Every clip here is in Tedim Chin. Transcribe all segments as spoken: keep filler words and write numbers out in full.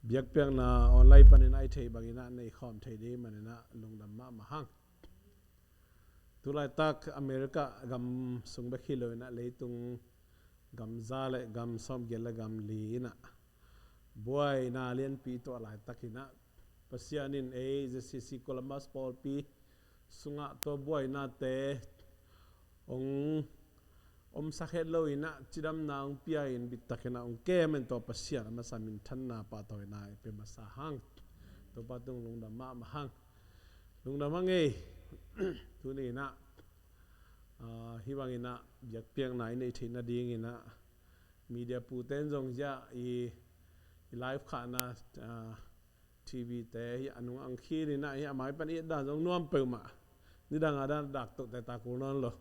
Biakpiakna online panin a i theih bangin ah nei khawm thei ding manin ah lungdam mahmah hang. Tulaitak America gam sung bek hi lo in ah leitung gam za le gam sawmgiat le gam li in ah buaina lianpi tuah laitakin ah Pasian in ei Z C C Columbus pawlpi sungah tua buainate hong omsak het lo in ah cidamna hong pia in bittakin ah hong kem in tua Pasian a masa minthanna pahtawina i pia masa hang. Topa tung lungdam mahmah hang. Lungdam hang ei. Tuni in ah, ah, hih bangin ah biakpiakna i neih theih nadingin ah media pute in zong hiah i, i live khahna, ah, T V te hi a nung ang khin in ah hi a mai pan i et dan zong nuam peuhmah. Nidang a dan dak toh te ta kul nawn lo.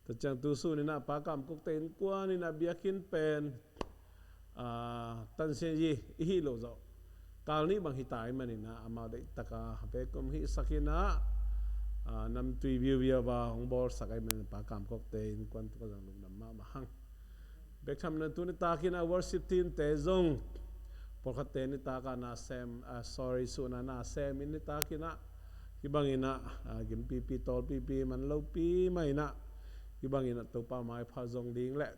Tua ciang tu sun in ah Pa Kam Kok te innkuan in ah biakinn pen, ah, tansian hi i hih loh zawh kal nih bang hi ta ahih manin ah amau deih taka a pek om hih sak in ah, ah, namtui viuviau a hong bawlsak ahih manin Pa Kam Kok te innkuan tung ah zong lungdam mahmah hang. Bek tham na tu nitak in ah worship team te zong pawlkhatte nitak ah na sem, ah, sorry, sun ah na sem in nitak in ah hih bangin ah, ah, gimpipi tawlpipi man lopi mah in ah hih bangin ah Topa maipha zong ding le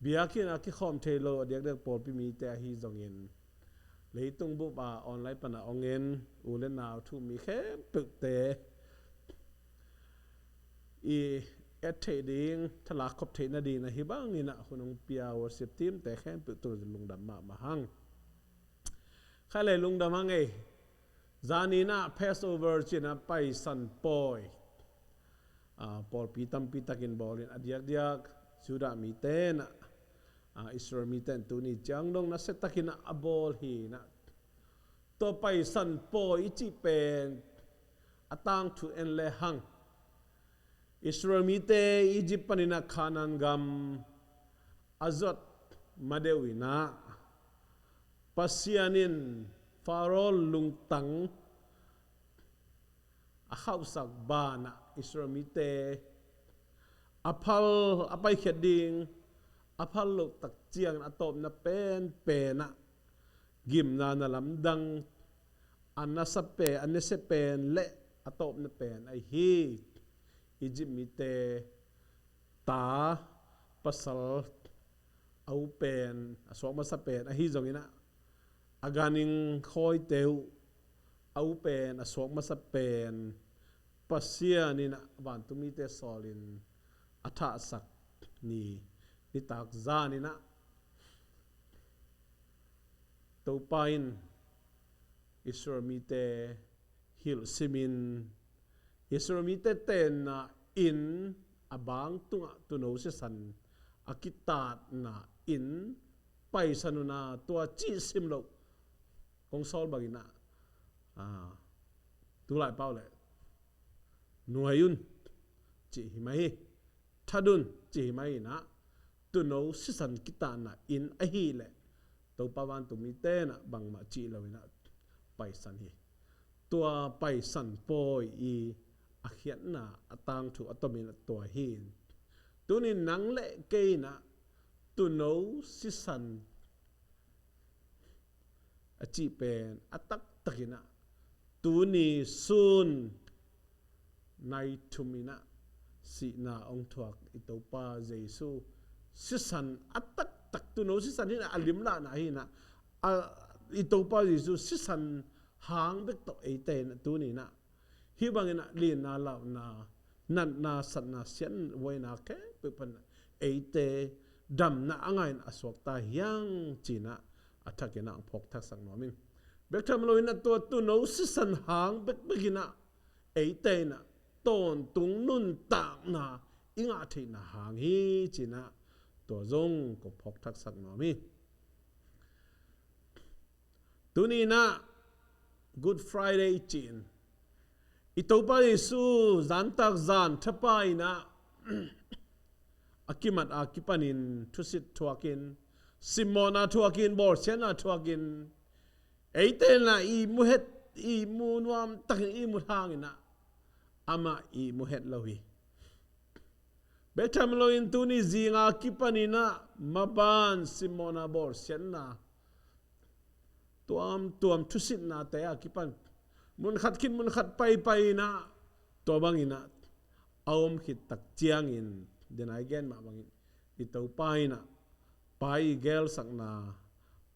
biakinn ah kikhawm thei lo a diakdiak pawlpi mite ahi zongin leitung bup ah online pan ah hong en u le nau thu mi khempeuhte i et theih ding, thalak khop theih nading ah hih bangin ah hun hong pia worship team te khempeuh tung lungdam mahmah hang. Khaile lungdam hang ei. Zan in ah Passover ci in ah Paisan Pawi, ah, pawlpi tampi takin bawl in a diakdiak Judah mite in ah, ah, Israel mite in tuni ciang dong nasia takin ah a bawl hi in ah tua Paisan Pawi i cih pen a tangthu en le hang Israel mite Egypt panin ah Canaan gam a zuat madeuh in ah Pasian in Pharaoh lungtang a khauhsak banah Israel mite a phal a paikhiat ding a phal loh tak ciangin a tawpna penpen ah gimna na lamdang a nasa pen, a nasia pen le a tawpna pen ahi Egypt mite ta pasal a u pen a suak masa pen ahi zongin ah a ganhing khawite uh a u pen a suak masa pen Pasian in ah vantung mite sawlin a thahsak ni, nitak zan in ah Topa in Israel mite hilh simin Israel mite tenna inn a bang tungah tuuno sisan a kitatna inn paisan un a tua cih sim loh kong sawl bangin ah, ah, tulai pau le nuai un cih hi mai hi. That un cih hi mai in ah tuuno sisan kitatna inn ahih leh Topa vantung mite in ah bangmah cih lo in ah paisan hi. Tua Paisan Pawi i a khiatna a tangthu a tomin ah tua hi. Tunin nang le kei in ah tuuno sisan a cih pen a taktak in ah tuni sun nai thum in ah sihna hong thuak i Topa Jesu sisan a taktak tuuno sisan hi in ah a limlahna hi in ah a, i Topa Jesu sisan hang bek tawh eite in ah tuni in ah hih bangin ah lianna, lauhna, natna, satna, siatna, buaina khempeuh pan eite damna a ngah in a suakta hi hang ci in ah a thakin ah hong phawk thaksak nuam ing. Bek tham lo in ah tua tuuno sisan hang bekbek in ah eite in ah tawntung nuntakna i ngah theihna hang hi ci in ah tua zong kong phawk thaksak nuam hi. Tuni in ah Good Friday i cih in i Topa Jesu zantak zan thapa in ah a kimat a kipanin thusit thuakin, simmawhna thuakin, bawlsiatna thuakin, eite in ah i mu het, i mu nuam takin i mu hang in ah amah i mu het lo hi. Bek tham lo in tuni zing a kipanin ah maban simmawhna bawlsiatna tuamtuam thusitnate a kipan, munkhat khit munkhat paipai in ah, tua bangin ah a om khit tak ciangin, den a i gen mah bangin, i Topa in ah pai i gelsakna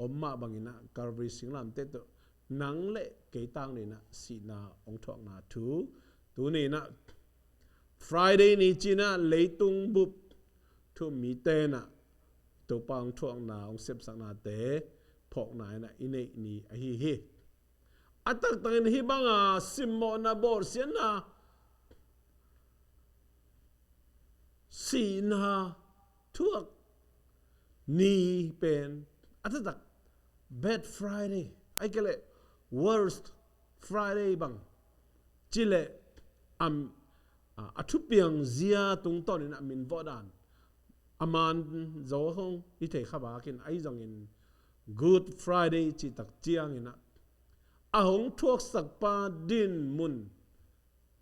om mah bangin ah, Calvary singlamteh tawh nang le kei tang in ah sihna hong thuakna thu tuni in ah, Friday ni ci-in ah leitung bup thu-um mite in ah Topa hong thuakna, hong sepsaknate phawkna in ah i neih ni ahi hi. A taktakin hih banga simmawhna, bawlsiatna, sihna thuak ni pen a taktak Bad Friday, ahih kei leh Worst Friday bang ci leh, a, a thupiang zia tungtawn in ah min vawh dan a man zaw hong hi thei kha bak in, ahi zongin Good Friday cih tak ciangin ah a hong thuaksakpa dinmun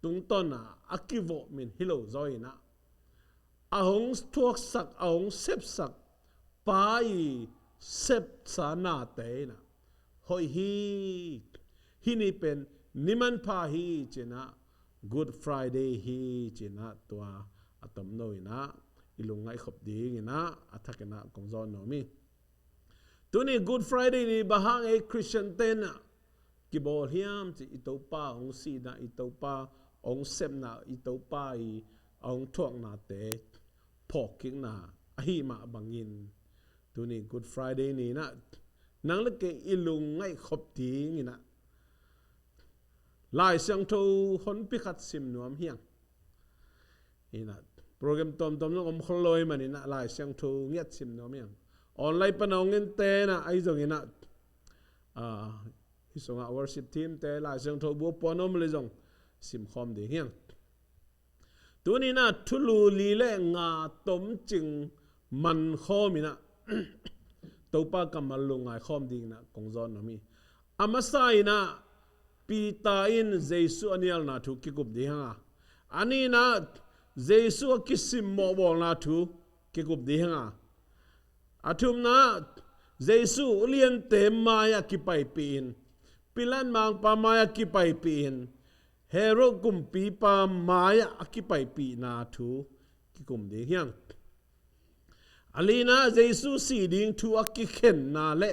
tungtawn a a kivawh min hi lo zaw in ah, a hong thuaksak, a hong sepsak pa i sepsa nate in ah hoih hi, hih ni pen ni manpha hi ci-in ah, Good Friday hi ci-in ah, tua a tomno in ah i lungngaih khop dingin ah a thak in ah kong zawn nuam hi. Tuni Good Friday ni bang hang ei Khristiante in ah kibawl hiam cih, i Topa hong sihna, i Topa hong sepna, i Topa i a hong thuaknate phawkkikna ahih mah bangin, tuni Good Friday ni in ah nang le kei i lungngaih khop dingin ah Lai Siangtho honpi khat sim nuam hi ing. In ah, program tuamtuam zong om khol lo ahih manin ah Lai Siangtho ngiat sim nuam hi ing. Online pan a hong ente in ah, ahi zongin ah, a, hih sungah worship team te Lai Siangtho bu a puan om leh zong sim khawm ding hi ing. Tuni in ah thulu li le nga tomcing man khawm in ah Topa kammal lungngai khawm dingin ah kong zawn nuam hi. A masa in ah Peter in Jesu a nialna thu kikum ding hi ing a, a nihna Jesu a kisimmawh bawlna thu kikum ding hi ing a, a thumna Jesu uliante mai-ah kipaipih in, Pilat mangpa mai-ah kipaipih in, Herod kumpipa mai-ah a kipaipihna thu kikum ding hi ing. A lina Jesu sih ding thu a kikhenna le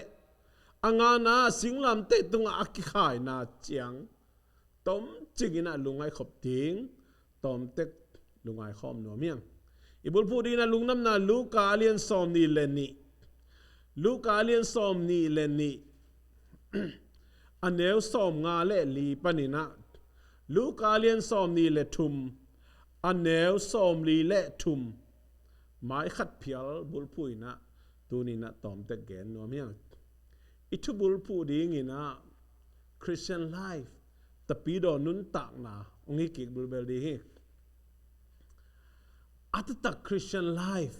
a ngana singlamteh tungah a kikhaina ciang tomcing in ah lungngaih khop ding, tawmtek lungngai khawm nuam hi ing. I bulphuh dingin ah Lungdamna Luka a lian sawmnih le nih, Luka a lian sawmnih le nih, a neu sawmnga le li panin ah, Luka a lian sawmnih le thum, a neu sawmli le thum, mai khat phial bulphuh in ah tuni in ah tawmtek gen nuam hi ing. I thu bulphuh dingin ah Christian life, tapidaw nuntakna hong hi kik bulbel ding hi. A taktak Christian life,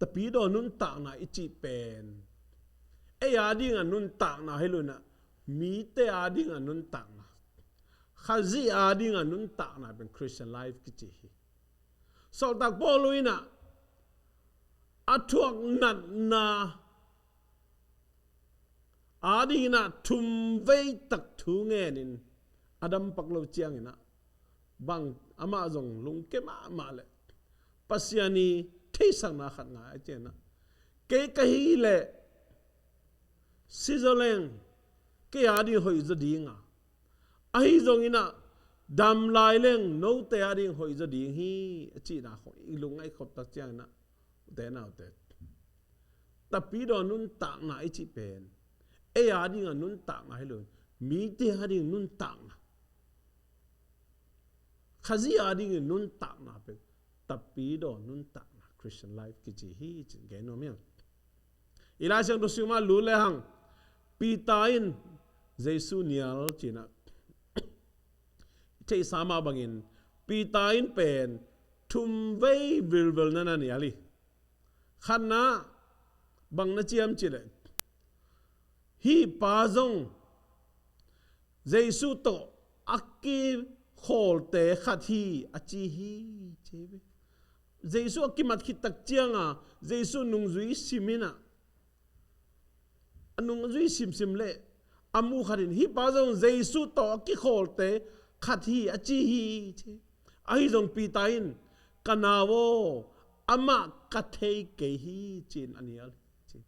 tapidaw nuntakna i cih pen ei a dingah nuntakna hi lo in ah, mite a dingah nuntakna, Khazih a dingah nuntakna pen Christian life kici hi. Sawltak Paul in ah a thuak natna a dingin ah thumvei tak thu ngenin a dampak lo ciangin ah, bang amah zong lungke mahmah leh Pasian i theihsakna khat ngai a ciangin ah, kei ka hih leh si zaw leng kei a ding hoih zaw ding a, ahi zongin ah dam lai leng note a ding hoih zaw ding hi, a cihna khong i lungngaih khop tak ciangin ah, ute naute, tapidaw nuntakna i cih pen ei a dingah nuntakna hi lo in, mite a ding nuntakna, Khazih a dingin nuntakna pen tapidaw nuntakna, Christian life kici hi ci-in gen nuam hi ing. I Lai Siangtho sungah lut lehang Peter in Jesu nial ci-in ah, i theihsa mah bangin Peter in pen thumvei vilvel na na nial hi. Khatna, bang na ci hiam cih leh, hih pa zong Jesu tawh a kikhawlte khat hi a ci hi, ci hi. Jesu a kimat khit tak cianga Jesu nungzui sim in ah, a nungzui simsim leh A mu khat in, "Hih pa zong Jesu tawh a kikhawlte khat hi," a ci hi, ci. Ahi zong Peter in, "Ka nau aw, amah ka thei kei hi," ci-in a nial hi, ci.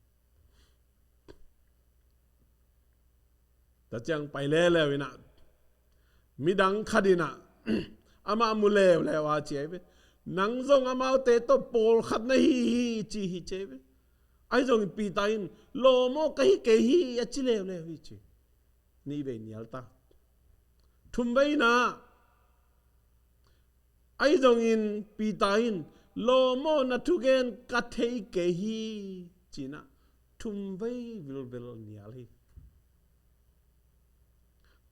Tua ciang pai leuleu in ah, midang khat in ah, amah mu leuleu a ci ahi ve. "Nang zong amaute tawh pawlkhat na hi hi," ci hi ci ahi ve. Ahi zongin Peter in, "Lawm aw, ka hi kei hi," a ci leuleu hi ci. Nih vei nial ta. Thum vei in ah, ahi zongin Peter in, "Lawm aw, na thugen ka thei kei hi," ci-in ah thum vei vilvel nial hi.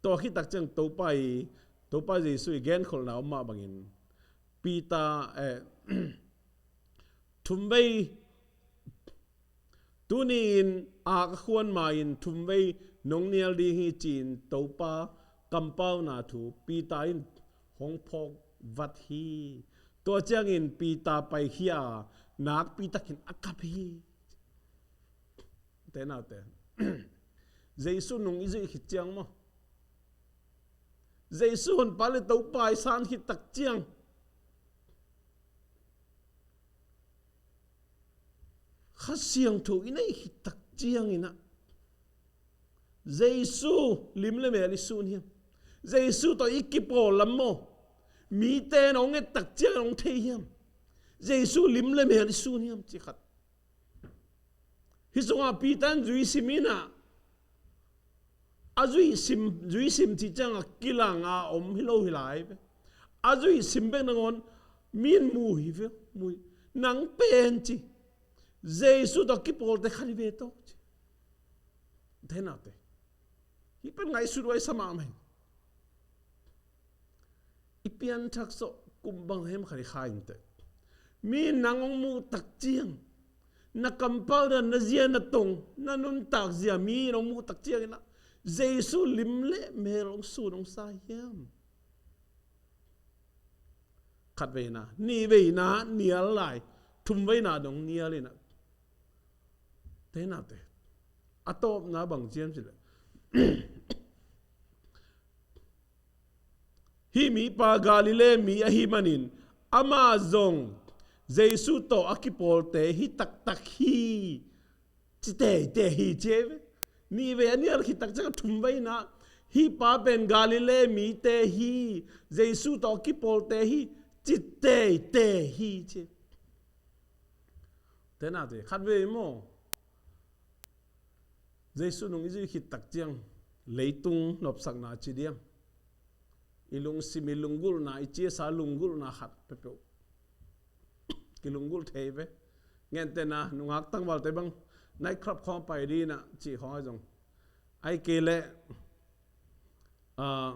Tua khit tak ciang Topa i, Topa Jesu i genkholhna om mah bangin Peter, eh, thum vei, "Tuni-in ak a khuan ma-in thum vei nong nial ding hi," ci-in Topa kampauna thu Peter in hong phawk vat hi. Tua ciangin Peter paikhia a, nakpi takin a kap hi. Te naute, Jesu nung i zuih khit ciang maw, Jesu honpa le Topa i san khit tak ciang, Kha Siangtho i neih khit tak ciangin ah, Jesu lim le mel i sun hiam? Jesu tawh i kipawl lam maw, mite in hong et tak ciangin hong thei hiam? Jesu lim le mel i sun hiam, ci khat. Hih sungah Peter in zui sim in ah, a zui sim, zui sim cih ciangah kilang a om hi lo hi lai ve. A zui sim bek nangawn mi in mu hi ve, mu hi. Nang pen ci, Jesu tawh kipawlte khat hi ve tawh ci. Te naute, hih pen ngaihsut huai sa mahmah hi. I pianthak sawh kum bang hem khat i kha inteh. Mi in nang hong muh tak ciang, na kampau dan, na zia, na tong, na nuntak zia mi in hong muh tak ciangin ah, Jesu lim le mel hong sun hong sa hiam? Khat veina, nih veina nial lai, thum veina dong nial in ah. Te naute, a tawpna bang ciam cileh, hih mipa Galilee mi ahih manin, amah zong Jesu tawh a kipawlte hi taktak hi, ci teitei hi, ci hi ve. Nih vei a nial khit tak ciang a thum veina, hih pa pen Galilee mite hi, Jesu tawh a kipawlte hi, ci teitei hi, ci. Te naute, khat vei maw, Jesu nung i zuih khit tak ciang, leitung nopsakna ci diam, i lungsim, i lunggulhna, i ciasa lunggulhna khat peuhpeuh kilunggulh thei ve. Ngentehna, nungak tangvalte bang night club khawng pai ding in ah cih khawng ahi zong, ahih kei leh, ah,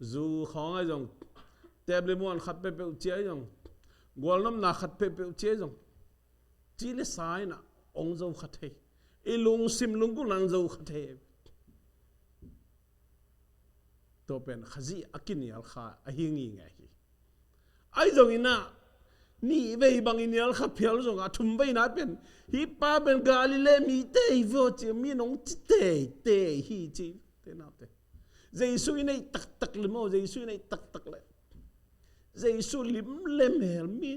zu khawng ahi zong, tep le muan khat peuhpeuh ci ahi zong, gualnopna khat peuhpeuh ci ahi zong, ci le sa in ah hong zo kha thei. I lungsim lunggulhna hong zo kha thei. Tua pen Khazih a kinial kha ahi ngingei hi. Ahi zongin ah, nih vei bang i nial kha phial zongah, thum veina pen, hih pa pen Galilee mite hi ve aw, ci mi in hong ci teitei hi, ci. Te naute, Jesu i neih taktak le maw, Jesu i neih taktak le, Jesu lim le mel mi,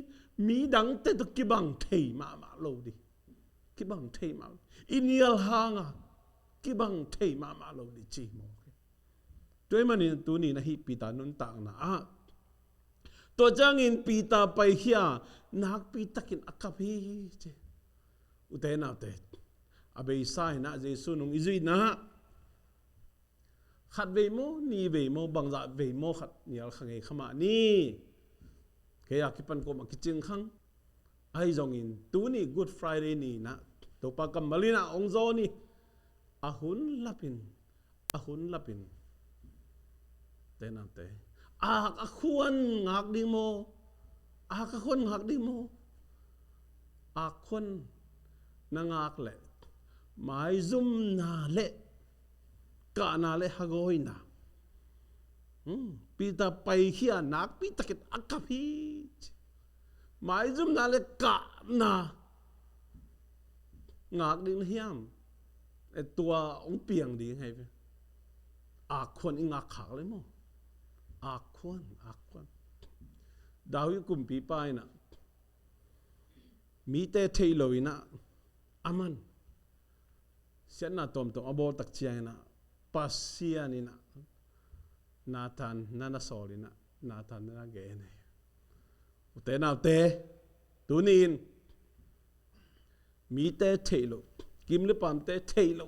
midangte tawh kibang thei mahmah lo ding. Kibang thei mahmah. I nial hanga kibang thei mahmah lo ding ci maw. Tua ahih manin tuni-in ah hih Peter nuntakna ah, tua ciangin Peter paikhia, nakpi takin a kap hi, ci. Ute naute, a beisa in ah Jesu nung i zuihna, khat vei maw, nih vei maw, bangzah vei maw khat nial kha ngei kha mah ni. Kei a kipan kawm a kicing khang. Ahi zongin tuni Good Friday ni-in ah, Topa kammal in ah hong zawn hi. A hun lapin, a hun lapin, te naute, ak a khuan ngak ding maw? Ak a khuan ngak ding maw? Ak khuan na ngak leh, maizumna le kahna le hagawina, hmm, Peter paikhia, nakpi takin a kap hi, ci. Maizumna le kahna ngak ding na hiam? E, tua hong piang ding hi ve. Akkhuan i ngak khak le maw. Akkhuan, akkhuan. David kumpipa in ah, mite theih lo in ah, aman siatna tuamtuam a bawl tak ciangin ah, Pasian in ah Nathan na na sawl in ah, Nathan na na gen hi. Ute naute, tuni in mite theih lo, kim le paamte theih lo,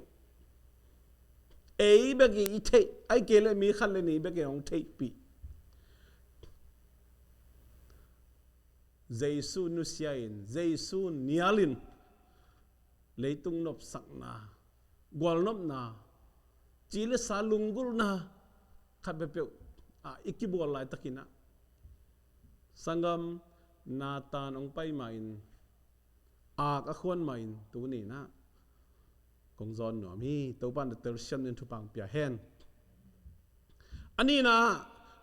ei bek i theih, ahih kei leh mi khat le nih bek i hong theihpih. Jesu nusia in, Jesu nial in, leitung nopsakna, gualnopna, ci le sa lunggulhna khat peuhpeuh ah i kibawl laitakin ah, sanggam, Nathan hong pai mah in, ak a khuan mah in, tuni in ah kong zawn nuam hi. Topa in na telsiam dingin thupha hong pia hen. A nihna,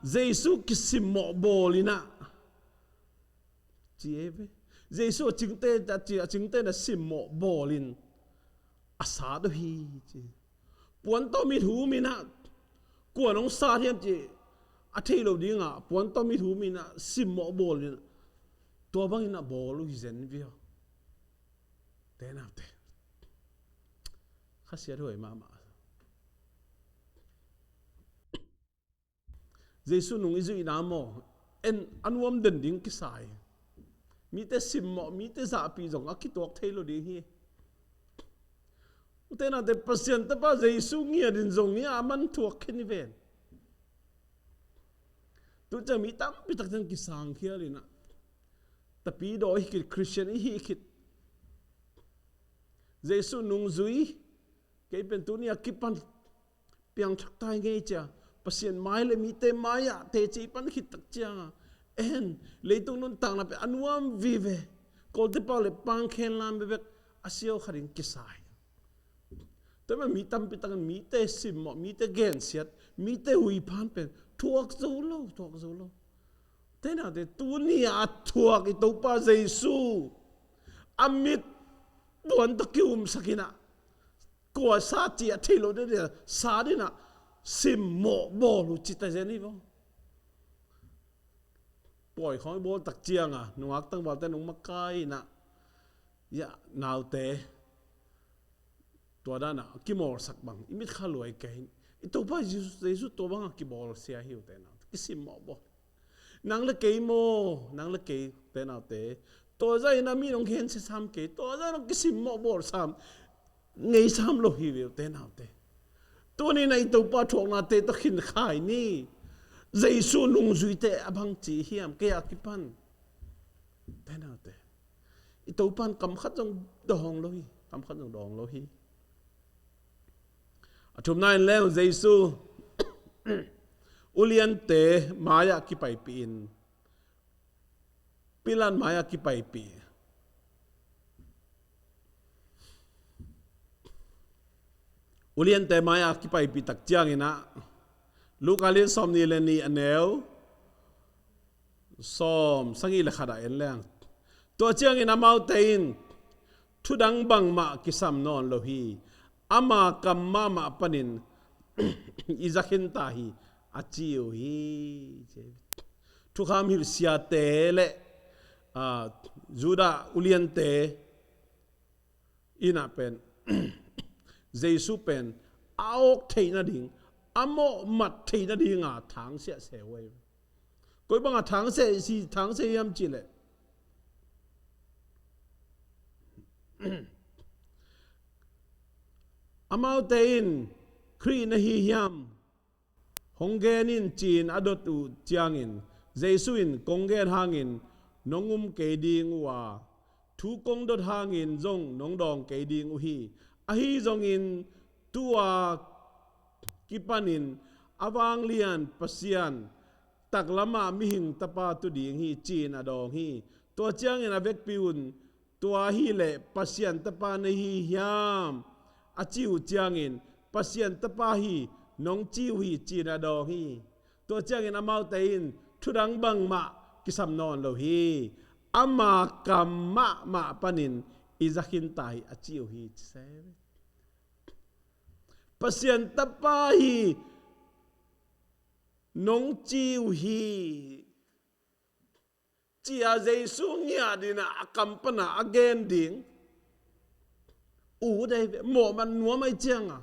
Jesu kisimmawh bawl in ah, ci e ve. Jesu a cingte, a ci, a cingte na simmawh bawl in a sat uh hi, ci. Puan tawh mit hum in ah, kua'n hong sat hiam ci a theih loh ding ah, puan tawh mit hum in ah simmawh bawl in ah, tua bangin a bawl uh hi zen ve aw. Ute naute, khasiathuai mahmah. Jesu nung i zuihna maw, en a nuam den ding kisa hi. Mite simmawh, mite zahpih zong a kituak thei lo ding hi. Ute naute, Pasian Tapa Jesu ngiat in zong hi a, aman thuak khin hi ven. Tu ciang mi tampi tak ciang kisangkhial in ah, tapidaw i hih khit, Khristian i hih khit, Jesu nungzui, kei pen tuni a kipan piangthak ta ing ei ci a, Pasian mai le mite mai-ah teci pan khit tak ciang a, en, leitung nuntakna pen a nuam vive, kolte pau le pangkhen lam bekbek a siau khat in kisa hi. Tua ahih manin mi tampi takin mite simmawh, mite gensiat, mite huiphan pen thuak zo lo, thuak zo lo. Ute naute, tuni a thuak i Topa Jesu a mit puan tawh kihumsak in ah, kua sat ci a theih loh ding a sat in ah, simmawh bawl uh ci ta zen hi vo. Pawi khawng i bawl tak ciang a, nungak tangvalte nong makai in ah, ya, naute, tua dan a kimawlsak bang i mit kha lua hi kei. I Topa Jesu, Jesu tua bang a kibawlsia hi, ute naute. Kisimmawh bawl. Nang le kei maw, nang le kei, ute naute, tua zah in a mi nong khensia sam kei, tua zah in a kisimmawh bawl sam, ngei sam lo hi ve, ute naute. Tuni in a i Topa thuaknate tawh khinkhai ni. Jesu nungzuite a bangci hiam kei a kipan, ute naute. I Topa in kam khat zong dawng lo hi, kam khat zong dawng lo hi. A thumna in leng Jesu uliante mai-ah kipaipih in, Pilat mai-ah kipaipih. Uliante mai-ah kipaipih tak ciangin ah, Luka lian sawmnih le nih a neu sawm sagih le khat ah en leng, tua ciangin amaute in, "Thudang bangmah kisam nawn lo hi. Ama kam mahmah panin i za khin ta hi," a ci uh hi. Thukham hilh siate le, ah, Judah uliante in ah pen Jesu pen a awk theih nading, a mawhmat theih nading a thangsiah se uh hi. Koi bang a thangsiah, si thangsiah hiam cih leh, amaute in, "Khrih na hi hiam?" hong gen in, ci-in a dot uh ciangin, Jesu in, "Kong gen hangin nong um kei ding uh a, thu kong dot hangin zong nong dawng kei ding uh hi. Ahi zongin tu-a kipanin a vanglian Pasian taklamah mihing Tapa tu ding hi," ci-in a dawng hi. Tua ciangin a vekpi un, "Tua ahih leh Pasian Tapa na hi hiam?" a ci uh ciangin, "Pasian Tapa hi, nong ci uh hi," ci-in a dawng hi. Tua ciangin amaute in, "Thudang bangmah kisam nawn lo hi. Ama kam mahmah panin i za khin ta hi," a ci uh hi, ci se. Pasian Tapa hi, nong ci uh hi, ci-a Jesu ngiat in ah a kam pan a gen ding. Ut ahi ve, mawhman nuam ahi ciang a,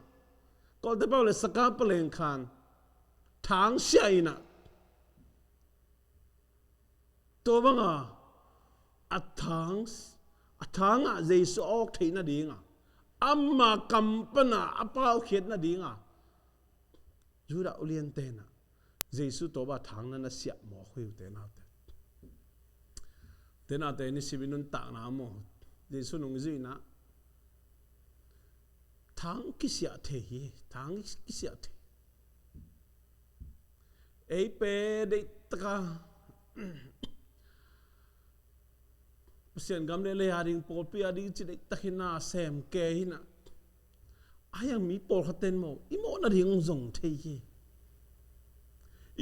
Kawlte pau le Saka Paleng Khan thang siah in ah, tua bang a, a thang, a thang ah Jesu a awk theih nading a, ama kam pan a a paukhiat nading a, Judah uliante in ah Jesu tawh bang thang na na siah mawk uh hi uh, te naute. Te naute, nisim i nuntakna maw, Jesu nungzui in ah thang kisiah thei hi, thang kisiah thei. Ei pen deihtak a Pasian gam le lei a ding, pawlpi a ding ci deihtak hi in ah, sem kei hi in ah, a hiang mi pawlkhat ten maw, i mawhna ding hong zong thei hi.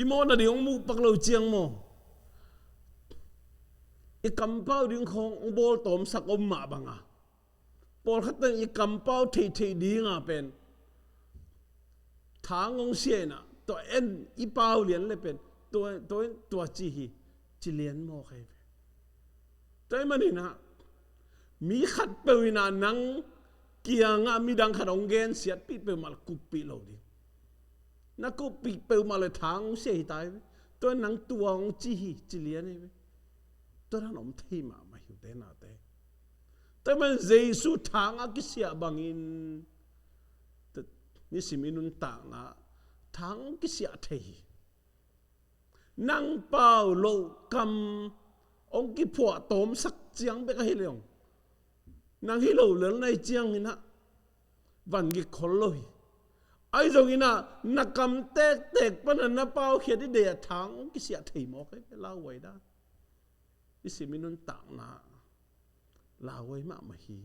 I mawhna ding hong muh pak lo ciang maw, i kampau ding khawng hong bawl tawmsak om mah bang a, pawlkhat ten i kampau theihtheih ding a pen thang hong siah in ah, tua en i pau lian le pen, tua, tua in tua ci hi, ci lian mawk ahi ve. Tua ahih manin ah, mi khatpeuh in ah nang kiangah midang khat hong gensiatpih peuhmah le kuppih lo ding. Na kuppih peuhmah le thang hong siah hi ta hi ve. Tua in nang tua hong ci hi, ci lian ahi ve. Tua dan om thei mahmah hi uh, te naute. Tua ahih manin Jesu thang a kisiah bangin, nisim i nuntakna thang kisiah thei hi. Nang pau loh kam hong kiphuah tawmsak ciang bek ahi leh hong, nang hi lo lel na hih ciangin ah van gik khol lo hi. Ahi zongin ah na kam tektek pan a na paukhiat i deih a thang hong kisiah thei mawk hi, lauhuai dan. Nisim i nuntakna lauhuai mahmah hi.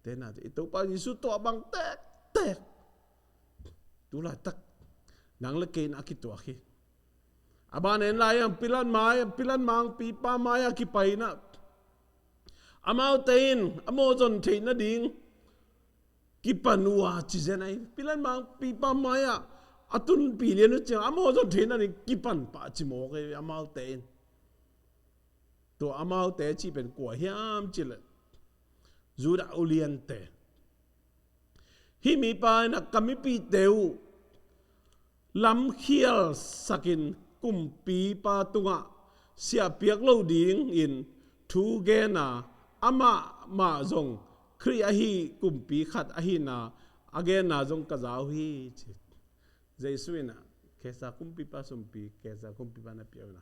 Te naute, i Topa Jesu tuah bang tektek tu laitak nang le kei in a kituak hi. A ban en lai-in Pilat mai, Pilat mangpipa mai-ah kipai in ah, amaute in a mawhzon theih nading kipan uh a, ci zen ahi. Pilat mangpipa mai-ah a tunpih lian uh ciang a mawhzon theih nading kipan pah ci mawk ahi, amaute in. Tua amaute cih pen kua hiam cih leh, Judah uliante. Hih mipa in ah ka mipihte uh lamkhialsakin kumpipa tungah siah piak lo dingin thu gen a, amah mah zong Khrih ahi kumpi khat ahihna a genna zong ka za uh hi, ci. Jesu in ah, Kaisar kumpipa sumpi Kaisar kumpipa na pia un,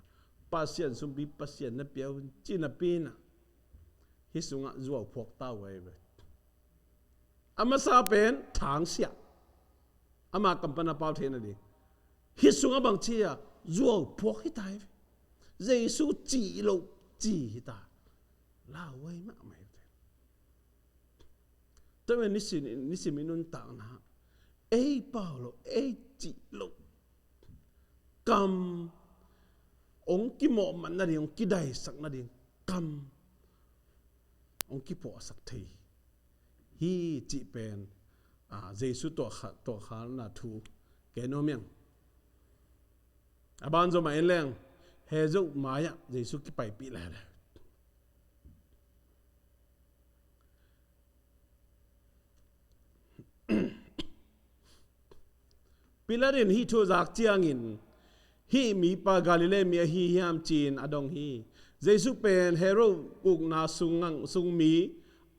Pasian sumpi Pasian na pia un, ci napi in ah, hih sungah zuau phuak ta uh ahi ve. A masa pen thang siah, ama kam pan a pau theih nading. Hih sungah bang ci a, zuau phuak hi ta hi ve. Jesu cih loh ci hi ta. Lauhuai mahmah hi ve. Tua ahih manin nisim, nisim i nuntakna, ei pau loh, ei cih loh kam hong kimawhmat nading, hong kidaisak nading kam hong kiphuahsak thei hi, cih pen, a, Jesu tuahkha-, tuahkhalna thu gen nuam ing. A banzom a en leng, Hezo mai-ah Jesu kipaipih lai lai. Pilat in hih thu a zak ciangin, hih mipa Galilee mi ahi hiam ci-in a dong hi. Jesu pen Herod ukna sung, sung mi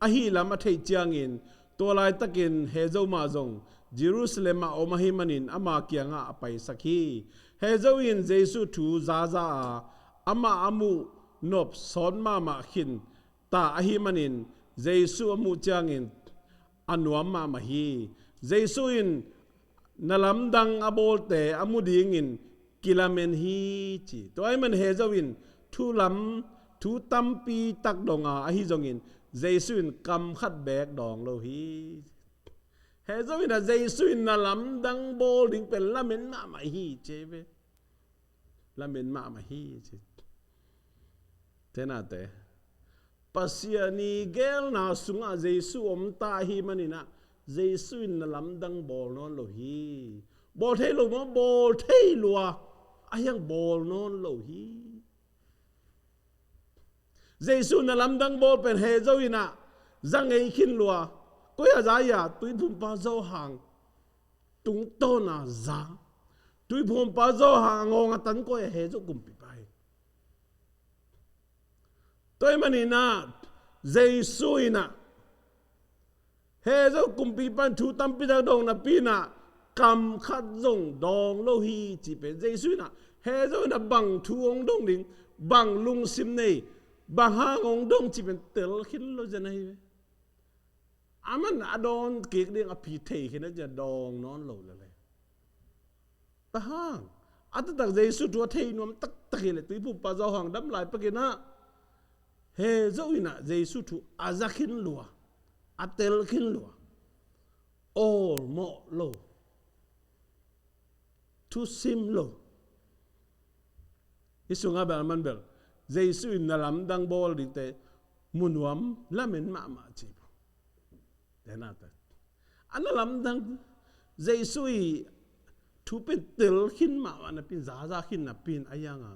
ahi lam a theih ciangin, tua laitakin Hezo mah zong Jerusalem ah om ahih manin ama kiangah a paisak hi. Hezo in Jesu thu zaza a, amah a muh nop sawt mahmah khin ta ahih manin, Jesu a muh ciangin a nuam mahmah hi. Jesu in na lamdang a bawlte a mu dingin kilamen hi, ci. Tua ahih manin Hezo in thu lam, thu tampi tak dong a, ahi zongin Jesu in kam khat beek dawng lo hi. Hezo in ah Jesu in na lamdang bawl ding pen lamen mahmah hi, ci ve. Lamen mahmah hi, ci. Te naute, Pasian i geelna sungah Jesu om ta ahih manin ah, Jesu in na lamdang bawl nawn lo hi. Bawl thei lo maw? Bawl thei lua. Ahi hang bawl nawn lo hi. Jesu na lamdang bawl pen He Zo in ah za ngei khin lua. Koi a za ia? Tuiphumpa Johan tungtawn a za. Tuiphumpa Johan a ngawng a tan koi a? He Zo kumpipa hi. Tua ahih manin ah Jesu in ah He Zo kumpipa in thu tampi tak dong napi in ah kam khat zong dawng lo hi cih pen Jesu in ah He Zo in ah bang thu hong dong ding, bang lungsim nei, bang hang hong dong cih pen tel khin lo zen ahi ve. Aman a dawn kik ding a phi thei khin a, ci a dawng nawn lo lel e. Bang hang? A taktak Jesu thu a thei nuam taktak hi leh Tuiphumpa Johan dam lai pek in ah He Zo in ah Jesu thu a za khin lua, a tel khin lua, awlmawh lo, thusim lo. Hih sungah bel a man bel Jesu in na lamdang bawl dingte mu nuam lamen mahmah ci. Te nate, a na lamdang Jesu i thu pen tel khin mahmah napi in, zaza khin napi in, a iang a,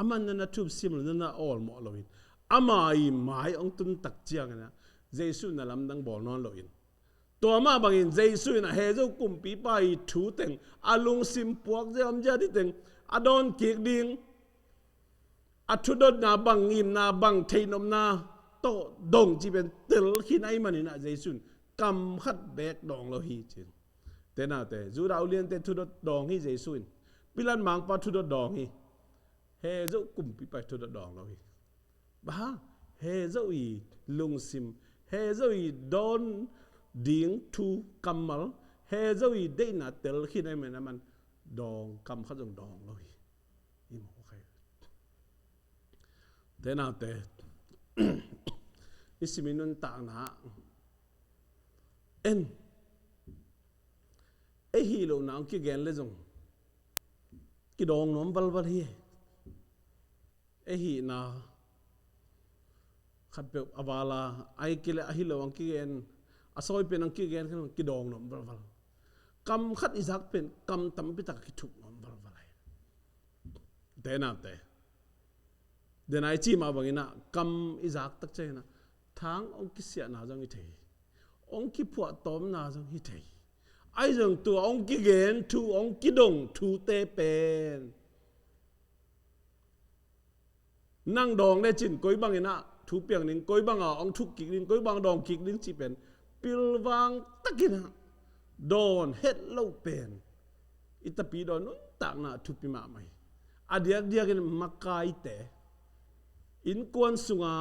aman na na thusim lo, na na awlmawh lo in, ama i mai hong tun tak ciangin ah Jesu na lamdang bawl nawn lo in, tua mah bangin Jesu in ah He Zo kumpipa i thu teng, a lungsim puak zia om zia ding teng, a dawn kik ding, a thudotna bang, ngimna bang, theihnopna tawh dong cih pen tel khin ahih manin ah Jesu in kam khat beek dawng lo hi ci. Te nate, Judah uliante thudot dawng hi Jesu in. Pilat mangpa thudot dawng hi. He Zo kumpipa i thudot dawng lo hi. Bang hang? He Zo i lungsim, He Zo i dawn ding thu kammal, He Zo i deihna tel khin ahih manin aman dawng, kam khat zong dawng lo hi. I mawk kha hi. Te nate, i sim i nuntakna en, ei hih lohna hong kigen le zong kidawng nuam valval hi. Ei hihna khatpeuh a vala, ahih kei leh a hi lo hong kigen, a sawi pen hong kigen kei leh kidawng nuam valval. Kam khat i zak pen kam tampi tak a kithuk nuam valval hi. Te nate, den a i ci mah bangin ah kam i zak tak ciangin ah thang hong kisiahna zong hi thei hi. Hong kiphuahtawmna zong hi thei hi. Ahi zong tua hong kigen thu, hong kidong thute pen nang dawng lecin koi bangin ah thu piang ding, koi banga hong thuk kik ding, koi bang dawng kik ding cih pen pilvang takin ah dawn het lo pen i Tapidaw nuntakna thupi mahmah hi. A diakdiakin makaite, innkuan sunga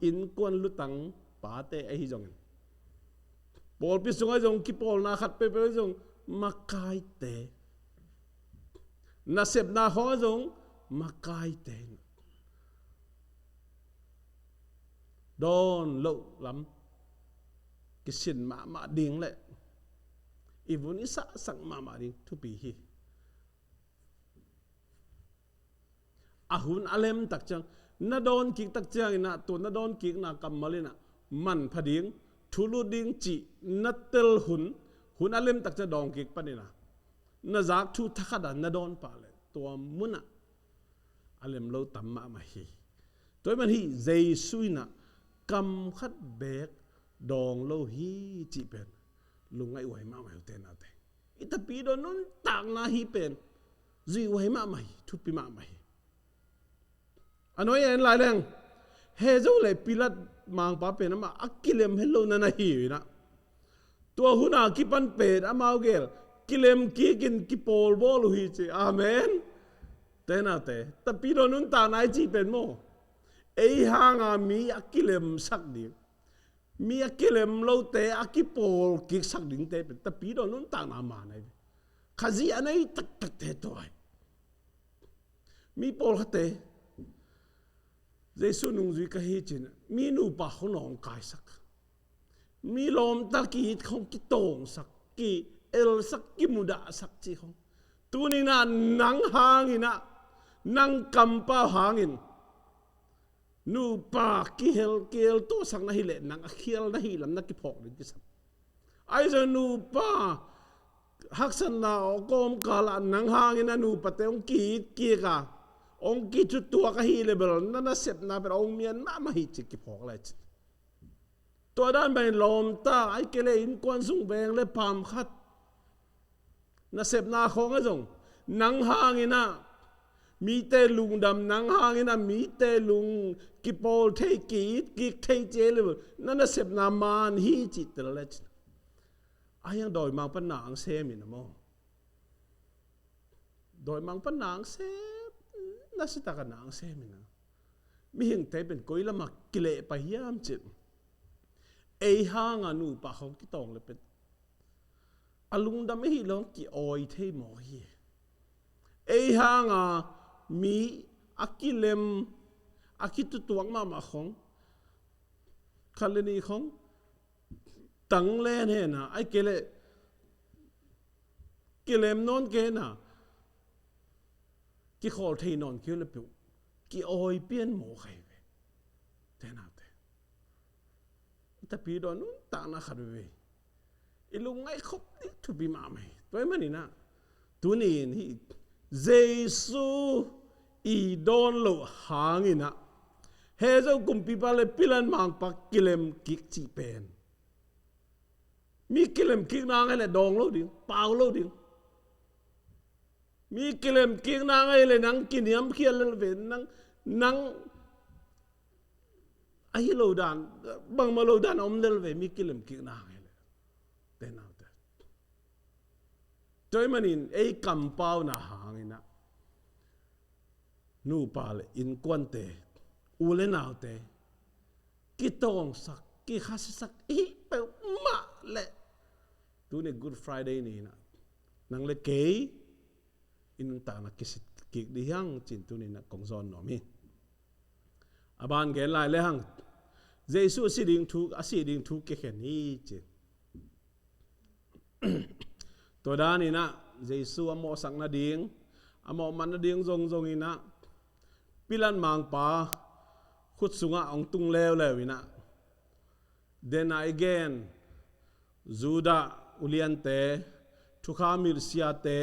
innkuan lutang pate ahi zongin, pawlpi sungah zong kipawlna khat peuhpeuh ahi zong makaite, nasepna khawng ah zong makaite in dawn loh lam kisin mahmah ding le i vun i sahsak mahmah ding thupi hi. A hun a lem tak ciang, na dawn kik tak ciangin ah tua na dawn kikna kammal in ah manpha ding, thu lut ding cih na tel hun, hun a lem tak ciang dawng kik panin ah na zak thu thakhat ah na dawn pah leh tua mun ah a lem lo tam mahmah hi. Tua ahih man hih Jesu in ah kam khat beek dawng lo hi cih pen lungngaih huai mahmah hi, u te nau te. I Tapidaw nuntakna hih pen zuih huai mahmah hi, thupi mahmah hi. A nuai en lai leng, He Zo le Pilat mangpa pen amah a kilem het lohna na hi uh in ah, tua hun a kipan pen amau gel kilem kikin kipawlbawl uh hi ci. Amen. Te nau te, Tapidaw nuntakna i cih pen maw, ei hanga mi a kilemsak ding, mi a kilem lote a kipawl kiksak dingte pen Tapidaw nuntakna man ahi ve. Khazih a nei taktakte tua hi. Mi pawlkhatte, Jesu nungzui ka hi cin, mi nupa khong nawngkaisak, mi lawmta ki-it khong kitawngsak, ki-elsak, kimudahsak cih khong. Tuni-in ah nang hangin ah, nang kampau hangin nupa kihel, kieltuahsak na hih leh nang a khial na hih lam na kiphawk ding kisam. Ahi zong nupa haksatna a kawmkal ah nang hangin a nupate hong ki-it kik a, hong kithutuak ahih leh bel na nasepna pen hong mian mahmah hi ci kiphawk lai ci. Tua dan bangin lawmta, ahih kei leh innkuan sung veng le pam khat nasepna khawng ah zong nang hangin ah mite lungdam, nang hangin ah mite lung kipawl thei, ki-it kik thei ci ahih leh bel na nasepna man hi cih tel le ci. Ahi hang dawimangpa na hong sem in a maw. Dawimangpa na hong sem, na sitak a na hong sem in a. Mihingte pen koi lam ah kileh pai hiam cih leh, ei hang a nupa khawng kitawng leh pen a lungdam ahih leh hong ki-awi thei mawk hi. Ei hang a mi a kilem, a kithutuak mahmah khawng, khat le nih khawng tanglen hen a, ahih kei leh kilem nawn kei hen a, kikhawl thei nawn kei uh leh peuh ki-awi pian mawk hi ve. Te naute, i tapidaw nuntakna khat veve, i lungngaih khop ding thupi mahmah hi. Tua ahih manin ah tuni-in hih Jesu i dawn loh hangin ah Hezo kumpipa le Pilat mangpa kilem kik cih pen mi kilem kik nang ahih leh dawng lo ding, pau lo ding. Mi kilem kik nang ahih leh nang kiniamkhiat lel ve, nang, nang ahi lo dan, bangmah lo dan a om lel ve, mi kilem kik nang ahih leh. Te naute, tua ahih manin ei kampauna hangin ah nupa le innkuante, u le naute kitawngsak, kikhasiasak i hih peuhmah leh tuni Good Friday ni-in ah nang le kei i nuntakna kisit kik ding hi hang ci-in tuni-in ah kong zawn nuam hi. A ban gen lai le hang, Jesu a si ding thu, a si ding thu kikhen hi ci. Tua danin ah Jesu a mawhsak nading, a mawhmat nading zongzong in ah Pilat mangpa khut sungah hong tung leuleu in ah, den a i gen Judah uliante, thukham hilhsiate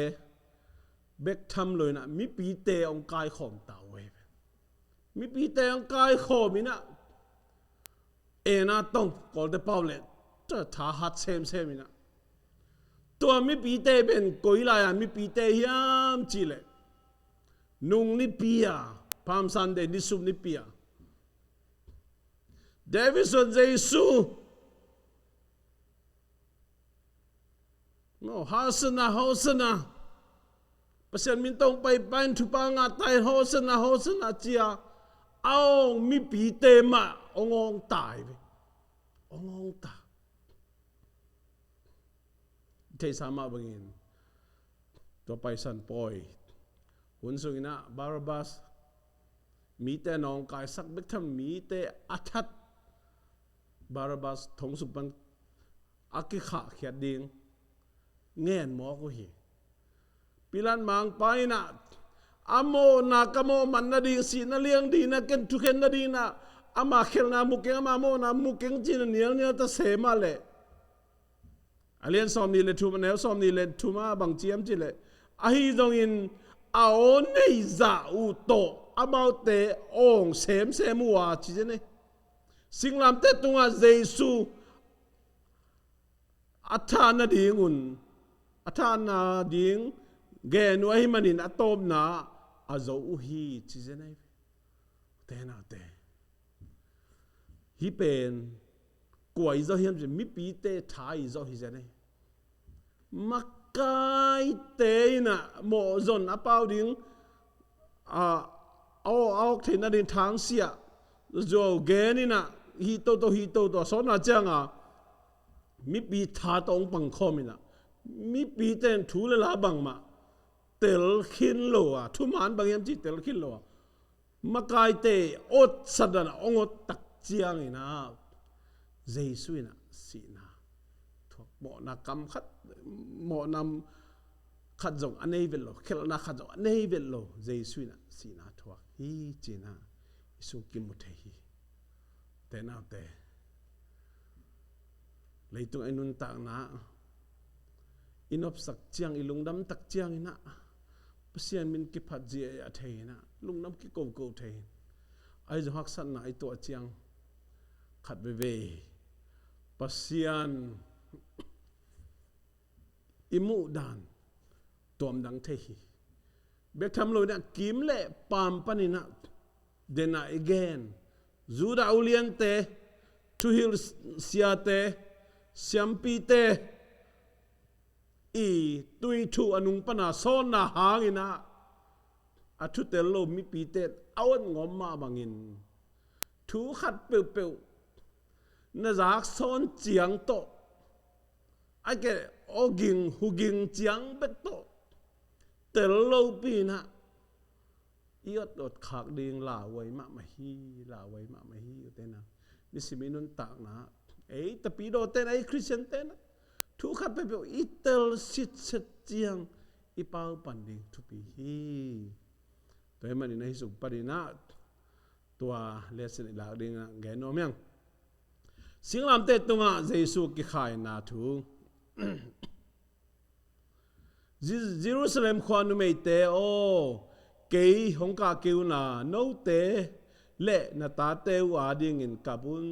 bek tham lo in ah mipite hong kaikhawm ta uh hi. Mipite hong kaikhawm in ah, en a tong, Kawlte pau leh, tha hat semsem in ah, tua mipite pen koi lai-a mipite hiam cih leh, nung nipi-a, Palm Sunday, nisum nipi-a, David suan Jesu, no, Hosanna, Hosanna, Pasian min tawh hong paipa in thupha ngah ta hen, Hosanna, Hosanna ci-a a awng mipite mah hong awng ta hi ve. Hong awng ta. Theihsa mah bangin tua Paisan pawi hun sungin ah Barabbas, mite nawngkaisak bek tham, mite a that Barabbas thong sung pan a kikhahkhiat ding ngen mawk uh hi. Pilat mangpa in ah a mawhna ka mawhmat nading, sihna liang dingin ah ken thukhen nadingin ah ama khelhna mu keng, ama mawhna mu keng ci-in a nialnial ta se mah leh, a lian sawmnih le thum, a neu sawmnih le thum ah bang ci hiam cih leh, ahi zongin a aw nei zah uh tawh amaute awng semsem uh a ci zen hi. Singlamteh tungah Jesu a thah nadingun, a thah nading gen uh ahih manin a tawpna a zo uh hi ci zen hi. Te naute, hih pen kua i zawh hiam cih leh mipite tha i zawh hi zen hi. Makaite in ah mawhzon a pau ding, a, a aw, a awk theih nading thangsiah zuau gen in ah, hih toto, hih toto a sawtna ciangin mipi tha tawh hong pangkhawm in ah, mipite in thu le la bangmah tel khin lo a, thuman bang hiam cih tel khin lo a, makaite awtsak dan a hong awt tak ciangin ah Jesu in ah sihna thuak. Mawhna kam khat, mawhna khat zong a nei vet lo, khelhna khat zong a nei vet lo, Jesu in ah sihna thuak hi ci-in ah i sung kimu thei hi. Te naute, Leitung a i nuntakna, i nopsak ciang, i lungdam tak ciang in ah Pasian min kiphat zia a thei in ah lungdam kikoko thei in, ahi zong haksatna i tuah ciang khat veivei Pasian i muh dan tuamdang thei hi. Bek tham lo in ah kim le paam panin ah, den a i gen Judah uliante, thuhilh siate, siampite i tuithuh a nung pana sawnna hangin ah a thutel lo mipite a ot ngawm mah bangin thu khat peuhpeuh na zak sawn ciang tawh, a ke awging huging ciang bek tawh tel lopi in ah i ot ot khak ding lauhuai mahmah hi, lauhuai mahmah hi. Ute nau, nisim i nuntakna, ei tapidawte in ah, ei Khristiante in ah thu khat peuhpeuh i tel sitset ciang i pau pan ding thupi hi. Tua ahih manin ahi suk panin ah tua lesson i lak ding ah gen nuam hiang. Singlamteh tungah Jesu kikhaina thu. Ji-, Jerusalem khua numeite aw, kei hong kah kei un a, note le na tate uh adingin kap un.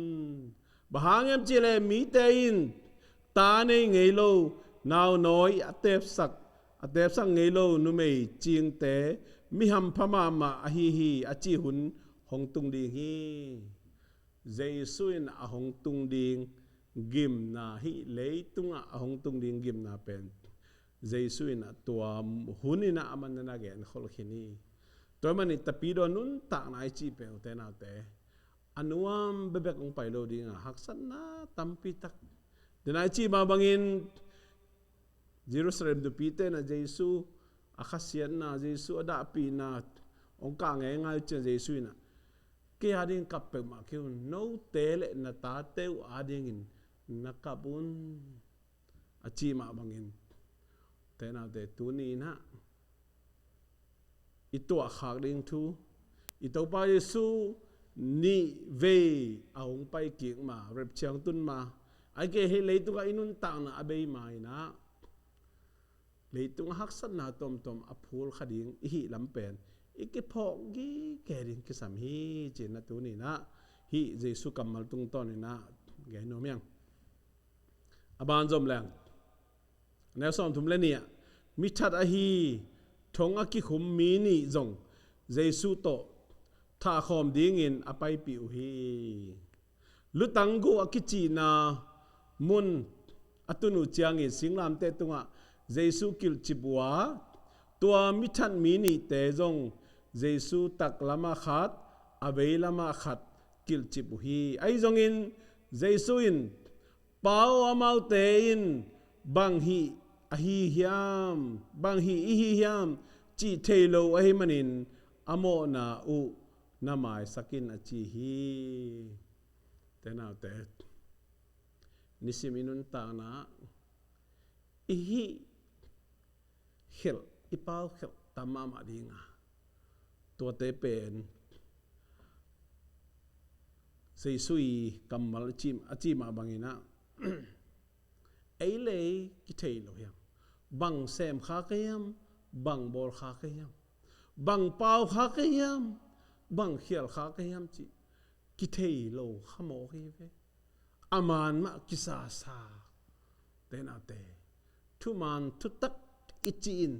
Bang hang hiam cih leh mite in ta nei ngei lo, naunawi a tepsak, a tepsak ngei lo numei cingte mi hampha mahmah ahi hi, a cih hun hong tung ding hi. Jesu in a hong tung ding gimna, hih leitungah a hong tung ding gimna pen Jesu in a tua hun in ah a man na na genkhol khin hi. Tua ahih manin tapidaw nuntakna i cih pen, ute naute, a nuam bekbek hong pai lo ding a, haksatna tampi tak. Den a i cih mah bangin Jerusalem nupite in ah Jesu a khasiatna, Jesu a dahpihna hong kah ngeingai uh ciang Jesu in ah, kei adingin kap peuhmah kei un, note le na tate uh adingin na kap un, a cih mah bangin, ute naute, tuni in ah i tuahkhak ding thu, i Topa Jesu nih vei a hong pai kik ma, rapture hong tun ma, ahih kei leh hih leitungah i nuntakna a bei ma in ah, leitung a haksatna tuamtuam a phul kha ding i hih lam pen i kiphawk gige ding kisam hi, ci-in ah tuni in ah hih Jesu kammal tungtawn in ah gen nuam hiang. A ban zom leng, neu sawmthum le nih ah, mi that ahi thong a kikhum mi nih zong Jesu tawh thahkhawm dingin a paipih uh hi. Lutang guh a kicihna mun a tun uh ciangin singlamteh tungah Jesu kilhcip uh a, tua mi that mi nihte zong Jesu taklamah khat, a veilamah khat kilhcip uh hi. Ahi zongin Jesu in, pau amaute in bang hih ahi hiam, bang hih i hi hiam cih thei lo ahih manin a mawhna uh na maisak in, a ci hi. Ute naute, nisim i nuntakna i hih khelh, i pau khelh tam mahmah ding a, tuate pen Jesu i kammal a cih, a cih mah bangin ah, ei le ei kithei lo hiam? Bang sem kha ka hiam? Bang bawl kha ka hiam? Bang pau kha ka hiam? Bang khial kha ka hiam cih kithei lo kha mawk hi ve. A man mah kisasa. Ute naute, thuman thutak i cih in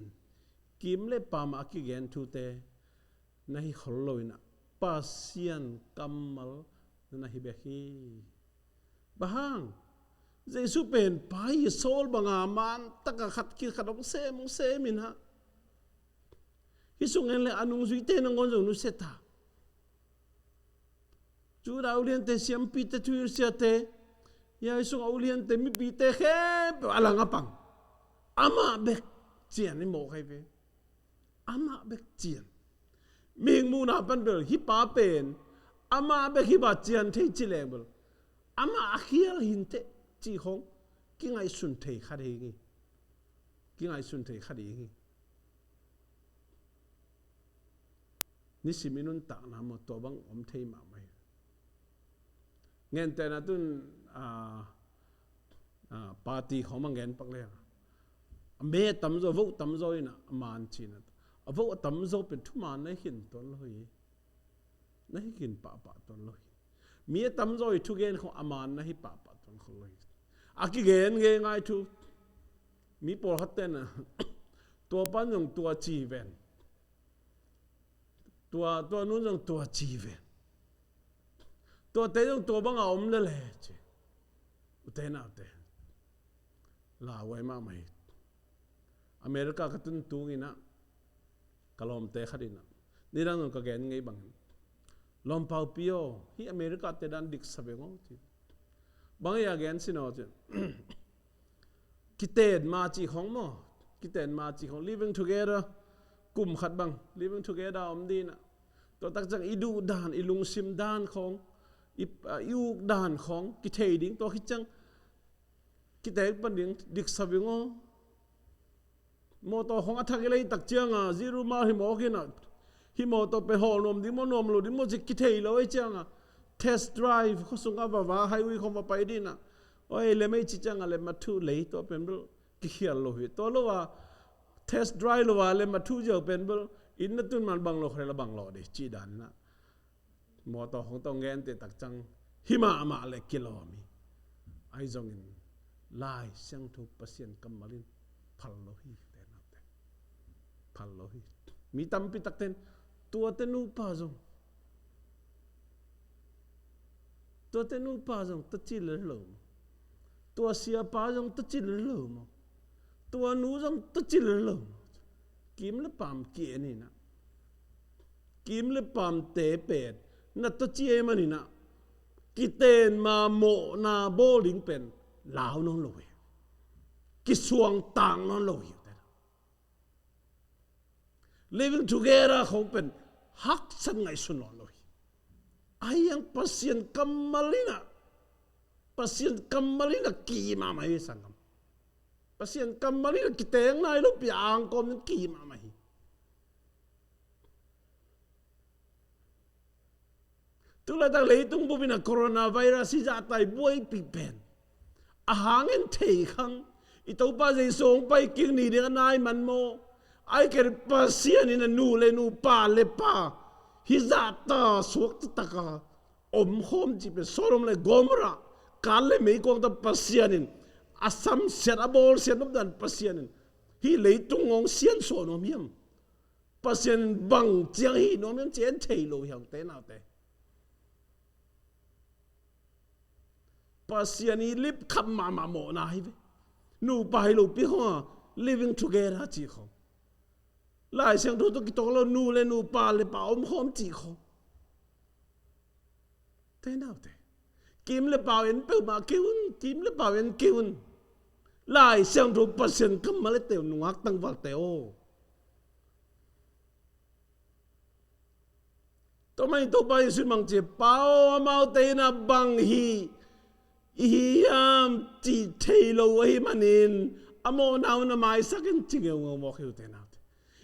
kim le paam a kigen thute na hi khol lo in ah, Pasian kammal na na hi bek hi. Bang hang? Jesu pen pa hi, Saul banga man taka khat khit khat hong sem hong sem in ah, hih sung en le a nungzuite nangawn zong nusia ta. Judah uliante, siampite, thuhilh siate, hih sung a uliante, mipite khempeuh a lang a pang. Amah bek cian i mawk hi ve. Amah bek cian. Mihing muhna pan bel hih pa pen amah bek hi bang cian thei ci leng bel, amah a khial hi inteh cih khawng kingaihsun thei kha ding hi. Kingaihsun thei kha ding hi. Nisim i nuntakna maw, tua bang om thei mahmah hi. Gentehna tun, a, Ah, party khawng mang gen pak le. A me a tamzaw, vote tamzaw in a man cina. A vote a tamzaw pen thuman na hi khin tuan lo hi. Na hi khin pahpah tuan lo hi. Mi a tamzaw i thugen khawng a man na hi pahpah tuan khol lo hi. A kigen nge ngai thu. Mi pawlkhat ten a tua pan zong tua ci ven. Tua, tua nun zong tua ci ve. Tuate zong tua banga om lele ci. Ute naute. Lauhuai mahmah hi. America ka tun tung in a, ka lawmte khat in a, nidang zong ka gen ngei bangin, "Lawmpau Pi aw, hih America te dan dik sa veng aw," ci. Bang a gen sin aw ci. Kiten ma cih khong maw? Kiten ma cih khong. Living together. Kum khat bang living together om ding a. Tua tak ciang i duh dan, i lungsim dan khong, i, a, i uk dan khong kithei ding, tua khit ciang kiten pan ding, dik sa veng aw. Mawtaw khong a thak i lei tak ciang a, zero mile hi mawk in a, hih mawtaw pen hawl nuam ding maw, nuam lo ding maw ci kithei lo ahih ciang a, test drive khuasung a va va, highway khong va pai ding a. Oi, lem ei ci ciang a, lem a thu lei, tua pen bel kikhial lo hi. Tua lo a, test drive lo a, lem a thu ziau pen bel, inn na tun man bang lo, khare la bang lo ding ci dan in a. Mawtaw khong tawh ngen te tak ciang hi mahmah le kilawm hi. Ahi zongin Lai Siangtho Pasian kammal in phal lo hi, te naute. Phal lo hi. Mi tampi tak ten tuate nupa zong, tuate nupa zong tua ci lel lo maw? Tua siapa zong tua ci lel lo maw? Tua nu zong tua ci lel lo maw? Kim le paam ki-en in a, kim le paamte pen na tua ci ahih manin a, kiten ma mawhna bawl ding pen lau nawn lo hi. Kisuangtak nawn lo hi. Living together khong pen haksat ngaihsun nawn lo hi. Ahi hang Pasian kammal in a, Pasian kammal in a ki mahmah hi, sanggam. Pasian kammal in a kiteng nai lo pi a, angkawm in ki mahmah hi. Tulaitak leitung bup in a coronavirus hi zahta i buaipih pen, a hang in thei khang, i Topa Jesu hong pai kik ni ding a nai man maw? Ahih kei leh Pasian in a nu le nu, pa le pa, hi zahta suak taktak a om khawm cih pen, Sodom le Gomorrah, Kain le meikuang tawh Pasian in a samsiat, a bawlsiat nop dan Pasian in hih leitung hong siansuah nuam hiam? Pasian in bang ciang hih nuam hiam ci en thei lo hi hang, te naute. Pasian i lipkhap mahmah mawhna hi ve. Nupa hi lopi khong a, living together cih khong. Lai Siangtho tawh kitawng lo, nu le nu, pa le pa om khawm cih khong. Te naute. Kim le pau en peuhmah kei un, kim le pau en kei un. Lai Siangtho Pasian kammal e, te uh nungak tangvalte aw. Tua mah in Topa Jesu in bang ci, Pa aw, amaute in a bang hi, i hi hiam cih thei lo ahih manin, a mawhna un a maisak in ci ngeungeu mawk hi uh, te naute.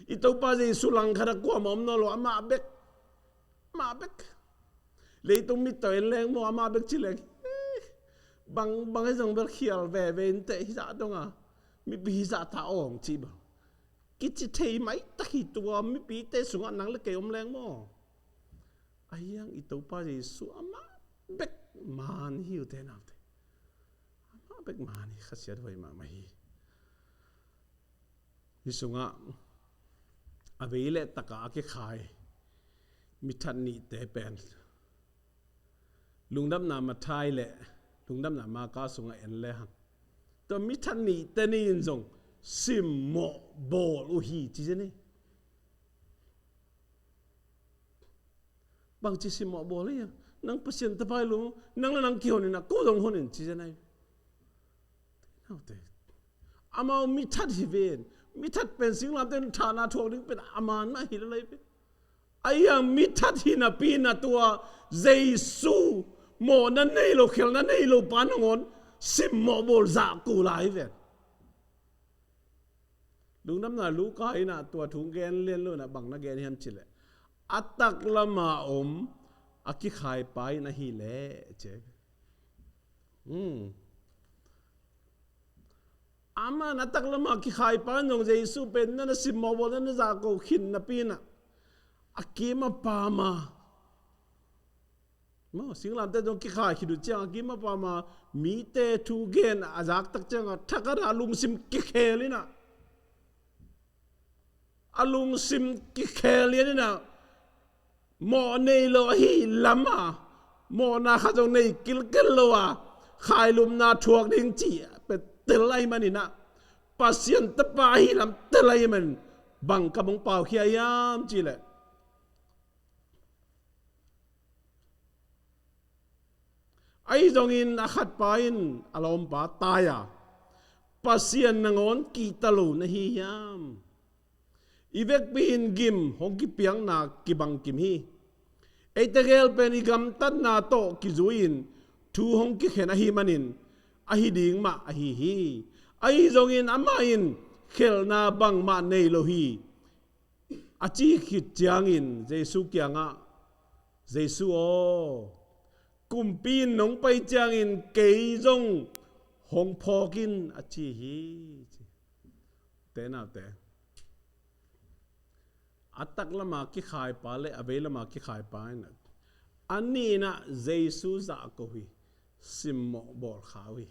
I Topa Jesu langkhat a kuamah om nawn lo, amah bek. Amah bek. Leitung mit tawh en leng maw, amah bek ci leng, eh, bang, bang hi zong bel khial veve inteh, hizah dong a mipi hizah ta awng ci bang. Kici thei maitak hi tua mipite sungah nang le kei om leng maw. Ahi hang i Topa Jesu amah bek man hi uh, te naute. Amah bek man hi, khasiat huai mahmah hi. Hih sungah a vei le takah a kikhai mithat nihte pen Lungdamna Matthai le Lungdamna Marka sungah en le hang, tua mithat nihte ni in zong simmawh bawl uh hi ci zen hi. Bangci simmawh bawl hi a, nang Pasian tapa hi lo, nang le nang kihon in a, ko zong hon in ci zen hi. Naute, amau mithat hi ven. Mithat pen singlamteh in thahna thuak ding pen a man mah hi lel hi ven. Ahi hang mithat hi napi in a, tua Jesu mawhna nei lo, khelhna nei lo pa nangawn simmawh bawl zah kul lai hi ven. Lungdamna Luka in a tua thu gen lian lo in a, bang na gen hiam cih leh, a taklam a om a kikhai pa in ahih leh ci. Hmm. Amah na taklamah kikhaipa in zong Jesu pen na na simmawh bawl, na na zahko khin napi inah a kim a pam a, maw, singlamteh zong kikhai khit uh ciang a kim a pam a, mite thu gen a zaktak ciang a thakhat a lungsim kikhel inah, a lungsim kikhel lian inah, mawh nei lo ahi lam a, mawhna khat zong nei kilkel lo a, khailumna thuak ding ci pia tel ahi maninah, Pasian Tapa ahi lam tel ahi manin, bang kam hong paukhia hiam cih leh, ahi zongin a khatpa in a lawmpa tai a, Pasian nangawn kihta lo na hi hiam? I vekpi in gim hong kipiakna kibang kim hi. Eite gel pen i gamtatna tawh kizui-in thu hong kikhen ahi manin, ahi ding mah ahi hi. Ahi zongin amah in khelhna bangmah nei lo hi, a ci khit ciangin Jesu kiangah, Jesu aw, kumpi in nong pai ciangin kei zong hong phawk in, a ci hi. Te naute, a taklama kikhaipa le a veilama kikhaipa in a nih inah Jesu zahko hi, simmawh bawlkha uh hi.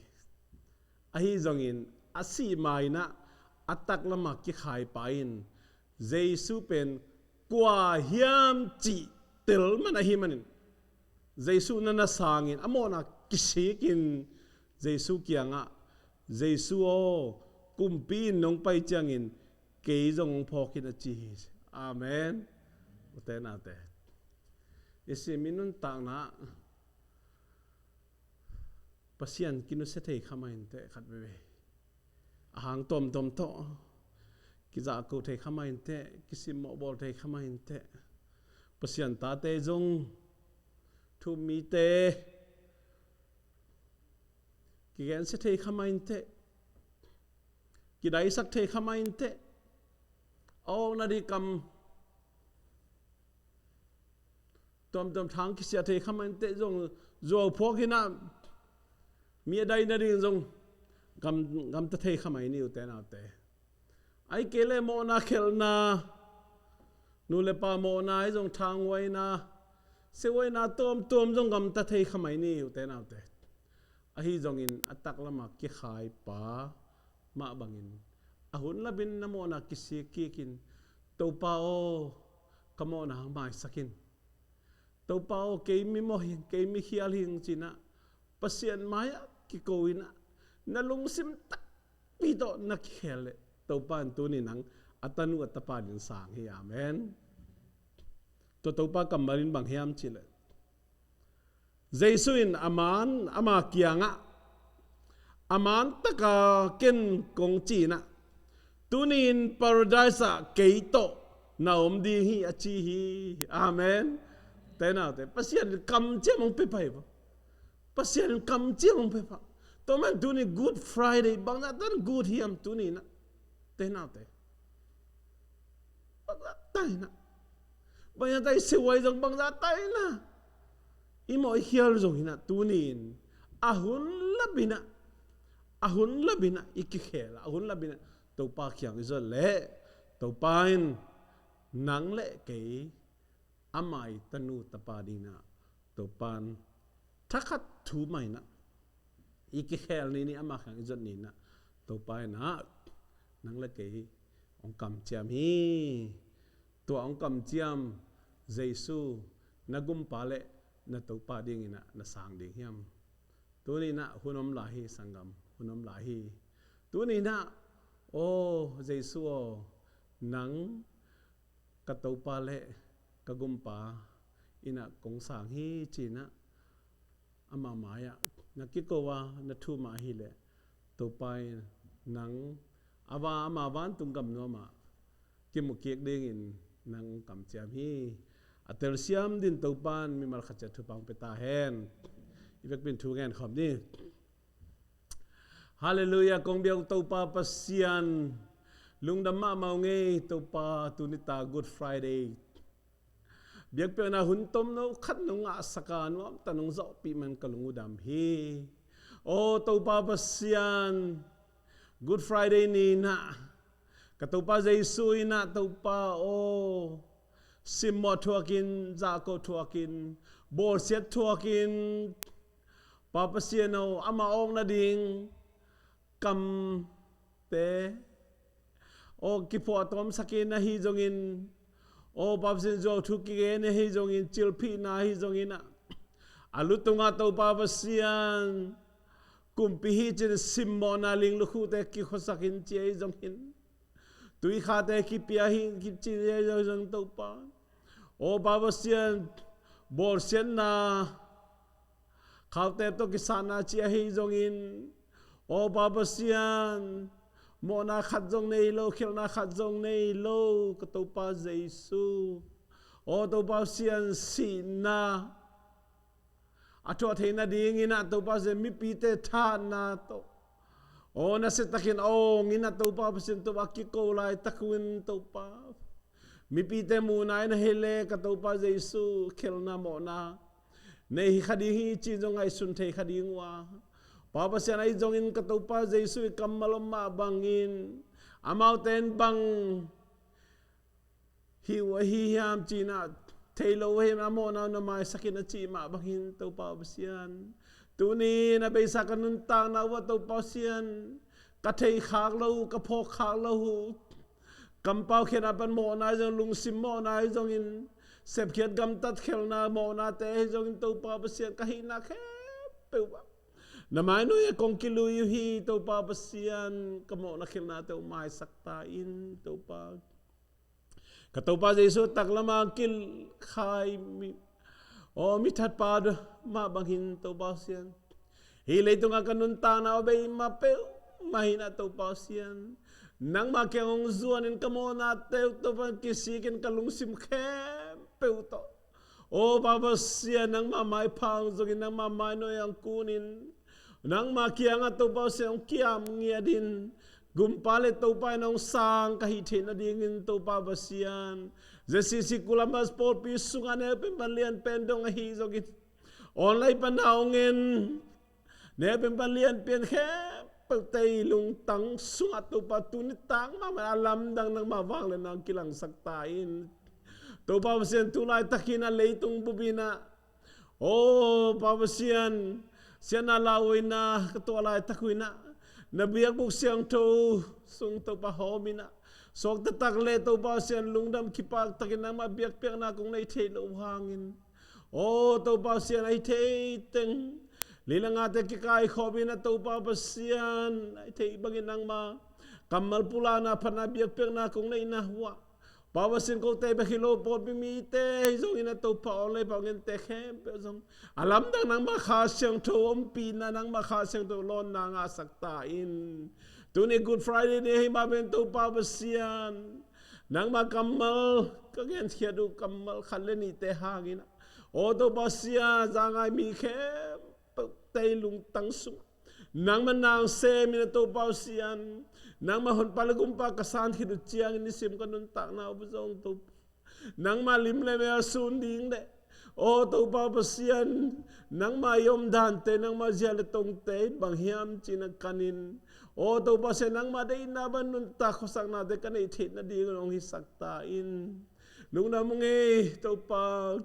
Ahi zongin a sih ma inah a taklama kikhaipa in Jesu pen kua hiam cih tel man ahi manin, Jesu na na sangin a mawhna kisikin Jesu kiangah, Jesu aw, kumpi in nong pai ciangin kei zong hong phawk in, a ci hi. Amen. Ute naute, i sim i nuntakna Pasian kinusia thei kha mah inteh khat veve. A hang tuamtuam tawh kizahko thei kha mah inteh, kisimmawh bawl thei kha mah inteh. Pasian tate zong, thu-um mite kigensia thei kha mah inteh, kidaisak thei kha mah inteh. A awkna ding kam tuamtuam thang kisia thei kha mah inteh, zong zuau phuak inah mi a daina ding zong gam, gamta thei kha mah i ni, ute naute. Ahih kei leh mawhna khelhna, nu le pa mawhna ahi zong, thanghuaina, siahuaina tuamtuam zong gamta thei kha mah i ni, ute naute. Ahi zongin a taklama kikhaipa mah bangin a hun lapin na mawhna kisik kikin, Topa aw, ka mawhna maisak in, Topa aw, kei mi mawh hing, kei mi khial hing, ci-inah Pasian mai-ah kiko inah, na lungsim takpi tawh na kikhel leh, Topa in tuni nang a tanu a tapa ding sang hi. Amen. Tua Topa kammal in bang hiam cih leh, Jesu in a man, ama kiangah, a man taka ken kong ci-inah, tuni-in Paradise ah kei tawh na om ding hi, a ci hi. Amen. Ute naute, Pasian in kamciam hong pia pah hi. Pasian in kamciam hong pia pah. Tua man tuni Good Friday, bangzah tan good hiam tuni inah? Ute naute, bangzah tan inah, bangzah tan i siahuai zong, bangzah tan inah i mawh i khial zong inah, tuni-in a hun lapinah, a hun lapinah i kikhel a, a hun lapinah Topa kiang i zot leh, Topa in nang le kei ama i tanu tapa ding inah Topa in thakhat thu mah inah i kikhel ni, ni ama kiang i zot ni inah, Topa inah nang le kei hong kamciam hi. Tua hong kamciam Jesu na gumpa le na Topa ding inah na sang ding hiam? Tuni inah hun om lai hi, sanggam, hun om lai hi. Tuni inah, aw Jesu aw, nang ka Topa le ka gumpa inah kong sang hi, ci-inah ama mai-ah na kiko a, na thum a hileh, Topa in nang a va, ama vantung gam nuamah kimu kik dingin nang kamciam hi. A telsiam dingin Topa in mimal khat ciat thupha hong pia ta hen. I vekpi in thu ngen khawm ni. Halleluiah, kong biak Topa Pasian, lungdam mahmah ung ei Topa, tuni ta Good Friday biakpiakna hun tomno khat nong ngahsak a, nuamtak nong zawhpih man ka lung uh dam hi. Aw Topa Pasian, Good Friday ni-in ah ka Topa Jesu in ah, Topa aw, simmawh thuakin, zahko thuakin, bawlsiat thuakin, Pa Pasian aw, amah awk nading kamte aw kiphuahtawmsakin ahi zongin, aw Pa Pasian, zuau thu kigen ahi zongin, cilphihna ahi zongin ah, a lu tungah Topa Pasian, kumpi hi cin simmawhna ling lukhute kikhuasakin ci ahi zongin, tuikhate kipia hi kici ahi zongin Topa, aw Pa Pasian, bawlsiatna khaute tawh kisatna ci ahi zongin, aw Pa Pasian, mawhna khat zong nei lo, khialhna khat zong nei lo ka Topa Jesu, aw Topa Pasian, sihna a thuah theih nadingin ah Topa Pasian, mipite thatna tawh, aw nasiatakin awngin ah Topa Pasian, Topa kiko laitak un Topa, mipite muhna in ahi le ka Topa Jesu, khialhna mawhna nei hi kha ding hi ci zong ngaihsun thei kha ding uh a, Pa Pasian, ahi zongin ka Topa Jesu i kammal om mah bangin, amaute in bang hi uh ahi hiam ci-in ah, thei lo uh ahi hiam, a mawhna uh na maisakin a cih mah bangin Topa Pasian, tuni-in a beisa ka nuntakna uh ah Topa Pasian, ka theikhak lo uh, ka phawkkhak lo uh, kampau khiatna pan mawhna ahi zong, lungsim mawhna ahi zongin, sepkhiat gamtat khialhna mawhnate ahi zongin Topa Pasian, ka hihna khempeuh ah na mai nuai-ah kong kilui uh hi Topa Pasian, ka mawhna khialhnate uh maisak ta in Topa. Ka Topa Jesu, taklam a kilkhai mi, aw mi thatpa mah bangin Topa Pasian, hih leitungah ka nuntakna a bei mah peuhmah in ah Topa Pasian, nangmah kiang hong zuanin ka mawhnate uh Topa kisikin ka lungsim khempeuh tawh, aw Pa Pasian, nangmah maipha hong zongin, nangmah mai nuai-ah hong kunin, nangmah kiangah Topa Pasian hong kiam ngiatin, Gumpa le Topa in hong sang ka hih theih nadingin Topa Pasian, Z C C Columbus pawlpi sungah neu pen pan lian pen dong ahi zongin, online pan hong en neu pen pan lian pian khempeuhte i lungtang sungah Topa, tuni tak mahmah a lamdang nangmah vangliatna hong kilangsak ta in. Topa Pasian, tu laitakin a leitung bupin ah, aw Pa Pasian, siatna lauhuaina ka tuah laitak uh in ah, na biakbuk siangtho sung Topa hawm in ah, suakta tak le Topa Pasian, lungdam kipaktakin nangmah biakpiakna kong nei theih loh uh hangin, aw Topa Pasian, ahi thei teng lila ngate kikaikhawm in ah Topa Pasian, ahi thei bangin nangmah kammal pulakna phatna biakpiakna kong neihna uh ah, Pa Pasian, kote bek hi lo, pawlpi mite hi zongin ah Topa, online pan hong ente khempeuh zong a lamdang nangmah Kha Siangtho ompihna, nangmah Kha Siangtho lawnna ngahsak ta in. Tuni Good Friday ni ahi mah pen Topa Pasian, nangmah kammal, ka genkhiat uh kammal khat le nihte hangin ah, aw Topa Pasian, za ngai mi khempeuhte i lungtang sungah nangmah nang sem in ah Topa Pasian, nangmah honpa le gumpa ka san khit uh ciangin nisim ka nuntakna uh zong Topa, nangmah lim le mel sun ding le, aw Topa Pasian, nangmah i omdante, nangmah zia le tongte in bang hiam ci-in ah kanin, aw Topa Pasian, nangmah deihna bang nuntak khuasaknate ka neih theih nadingun hong hisak ta in. Lungdam ung ei Topa.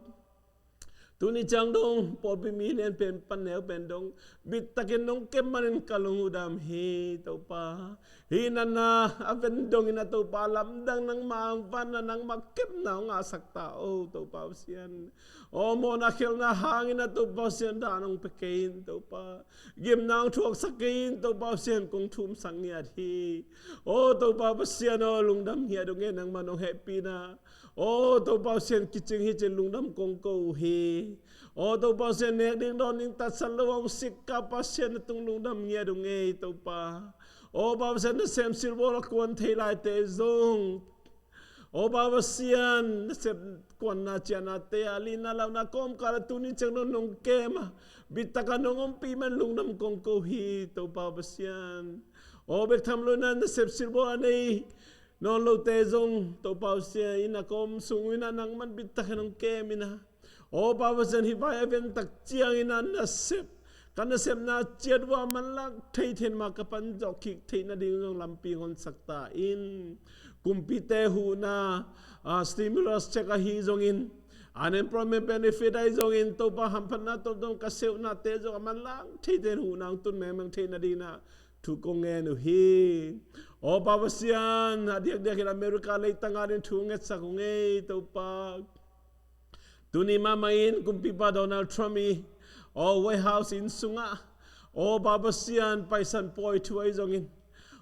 Tuni ciang dong pawlpi mi lian pen pan neu pen dong bittakin nong kep manin ka lung uh dam hi Topa. Hih natna a ven dongin ah Topa, lamdang nangmah hong vanna, nangmah kepna hong ngahsak ta o Topa Pasian. Aw mawhna khialhna hangin ah Topa Pasian, dan hong pia kei in Topa. Gimna hong thuaksak kei in Topa Pasian, kong thumsak ngiat hi. Aw Topa Pasian aw, lungdam ngiat ung ei, nangmah nong hehpihna, aw Topa Pasian, kicing hi cin lungdam kong ko uh hi. Aw Topa Pasian, nek ding dawn ding tatsat lo hong sik ka Pasian, na tung lungdam ngiat ung ei Topa. Aw Pa Pasian, nasem silbawl a kuan thei laite zong, aw Pa Pasian, nasep kuanna cianate a lina launa kawmkal ah tuni ciang dong nong kem a, bittakin nong ompih man lungdam kong ko hi Topa Pasian. Aw bek tham lo in ah nasep silbawl a nei nawn lote zong Topa Pasian, inn a kawm sung uh in ah nangman bittakin hong kem in ah, aw Pa Pasian, hih vai a ven tak ciangin ah nasep ka nasepna ciat uh a manlang thei theih mah ka pan zawh kik theih nading zong lampi hong honsak ta in. Kumpite huhna, ah, stimulus check ahi zongin, unemployment benefit ahi zongin, Topa hamphatna tawh dong ka seuhnate zong a manlang thei theih huhna hong tun mengmeng theih nading in ah thu kong ngen uh hi. Aw Pa Pasian, a diakdiakin America leitang adingin thu ngetsak ung ei Topa. Tuni mahmah in kumpipa Donald Trump i, aw, White House inn sungah, aw Pa Pasian, Paisan Pawi thu ahi zongin,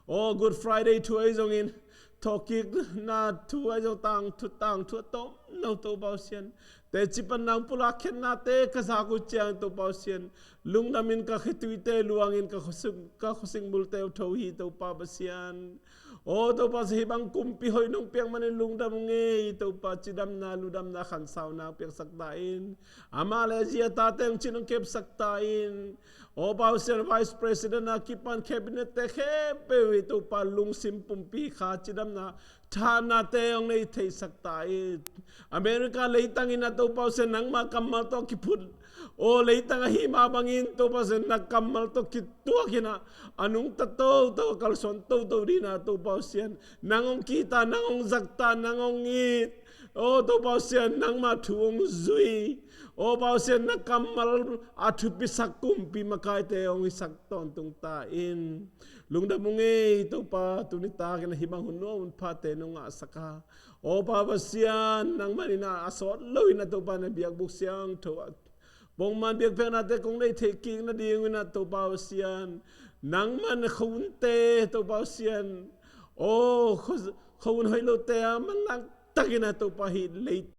aw Good Friday thu ahi zongin, thawhkikna thu ahi zong, tangthu, tangthu a tomno Topa Pasian, teci pan nang pulak khiatnate ka zak uh ciang Topa Pasian, lungdamin ka khituite luangin ka khuasik, ka khuasik multe uh tho hi Topa Pasian. Aw Topa Pasian, hih bang kumpi hoih nong piak manin lungdam ung ei Topa, cidamna, ludamna, khansauna piaksak ta in. Amah le a zi a tate hong cin hong kepsak ta in. Aw Pa Pasian, Vice President a kipan cabinet te khempeuh hi Topa, lungsim pumpi kha cidamna, thahatnate hong nei theihsak ta in. America leitang in ah Topa Pasian, nangma kammal tawh kiphut, aw leitang ahi mah bangin Topa Pasian, na kammal tawh kituak in ah a nungta toto, a kalsuan toto ding in ah Topa Pasian, nang hong kihta, nang hong zakta, nang hong it, aw Topa Pasian, nangma thu hong zui, aw Pa Pasian, na kammal a thupisak kumpi makaite hong hisak tawntung ta in. Lungdam ung ei Topa, tuni takin ah hih bang hun nuam hun phate nong ngahsak a, aw Pa Pasian, nangman in ah a sawt loin ah Topa na biakbuk siangtho ah pongman biakpiaknate kong nei theih kik nading in ah Topa Pasian, nangman khuavunte Topa Pasian, aw khua, khuavun hoih lote a manlang takin ah Topa hih lei